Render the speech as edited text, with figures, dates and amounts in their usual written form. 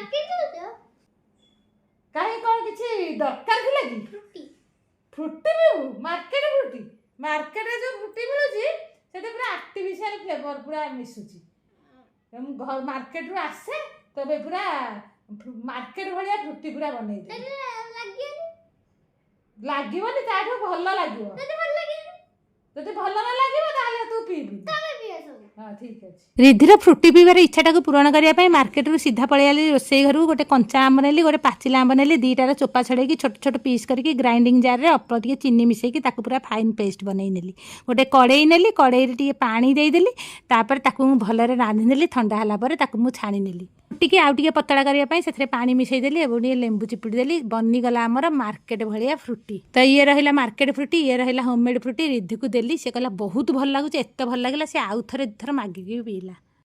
Market ଯାଉଛ? କାହିଁ, କ'ଣ କିଛି ଦରକାର ଥିଲା କି? ଫ୍ରୁଟି। ଫ୍ରୁଟି ପିଇବୁ? ମାର୍କେଟ ଫ୍ରୁଟି, ମାର୍କେଟରେ ଯେଉଁ ଫ୍ରୁଟି ମିଳୁଛି, ସେଠି ପୁରା ଆର୍ଟିଫିସିଆଲ ଫ୍ଲେଭର ପୁରା ମିଶୁଛି। ମୁଁ ଘର ମାର୍କେଟରୁ ଆସେ, ତେବେ ପୁରା ମାର୍କେଟ ଭଳିଆ ଫ୍ରୁଟି ପୁରା ବନେଇଦେବି। ଲାଗିବନି? ଲାଗିବନି, ତାଠୁ ଭଲ ଲାଗିବ। ତତେ ଭଲ ଲାଗିବନି? ଯଦି ଭଲ ନ ଲାଗିବ, ତାହେଲେ ତୁ ପିଇବୁନି। ତମେ ପିଅ ସବୁ। ହଁ, ଠିକ୍ ଅଛି। ରିଧିର ଫ୍ରୁଟି ପିଇବାର ଇଚ୍ଛାଟାକୁ ପୂରଣ କରିବା ପାଇଁ ମାର୍କେଟରୁ ସିଧା ପଳେଇ ଆଇଲି ରୋଷେଇ ଘରକୁ। ଗୋଟେ କଞ୍ଚା ଆମ୍ବ ନେଲି, ଗୋଟେ ପାଚିଲା ଆମ୍ବ ନେଲି। ଦୁଇଟାର ଚୋପା ଛଡ଼େଇକି ଛୋଟ ଛୋଟ ପିସ୍ କରିକି ଗ୍ରାଇଣ୍ଡିଙ୍ଗ ଜାର୍ରେ ଅଳ୍ପ ଟିକେ ଚିନି ମିଶେଇକି ତାକୁ ପୁରା ଫାଇନ୍ ପେଷ୍ଟ ବନେଇ ନେଲି। ଗୋଟେ କଡ଼େଇ ନେଲି, କଡ଼େଇରେ ଟିକେ ପାଣି ଦେଇଦେଲି। ତାପରେ ତାକୁ ମୁଁ ଭଲରେ ରାନ୍ଧିନେଲି। ଥଣ୍ଡା ହେଲା ପରେ ତାକୁ ମୁଁ ଛାଣି ନେଲି। ଟିକେ ଆଉ ଟିକେ ପତଳା କରିବା ପାଇଁ ସେଥିରେ ପାଣି ମିଶେଇ ଦେଲି ଏବଂ ଟିକେ ଲେମ୍ବୁ ଚିପୁଡ଼ି ଦେଲି। ବନିଗଲା ଆମର ମାର୍କେଟ ଭଳିଆ ଫ୍ରୁଟି। ତ ଇଏ ରହିଲା ମାର୍କେଟ ଫ୍ରୁଟି, ଇଏ ରହିଲା ହୋମମେଡ୍ ଫ୍ରୁଟି। ରିଧିକୁ ଦେଲି, ସେ କହିଲା ବହୁତ ଭଲ ଲାଗୁଛି। ଏତେ ଭଲ ଲାଗିଲା, ସେ ଆଉ ଥରେ ଦୁଇଥର ମାଗିକି ବି ପିଇଲା।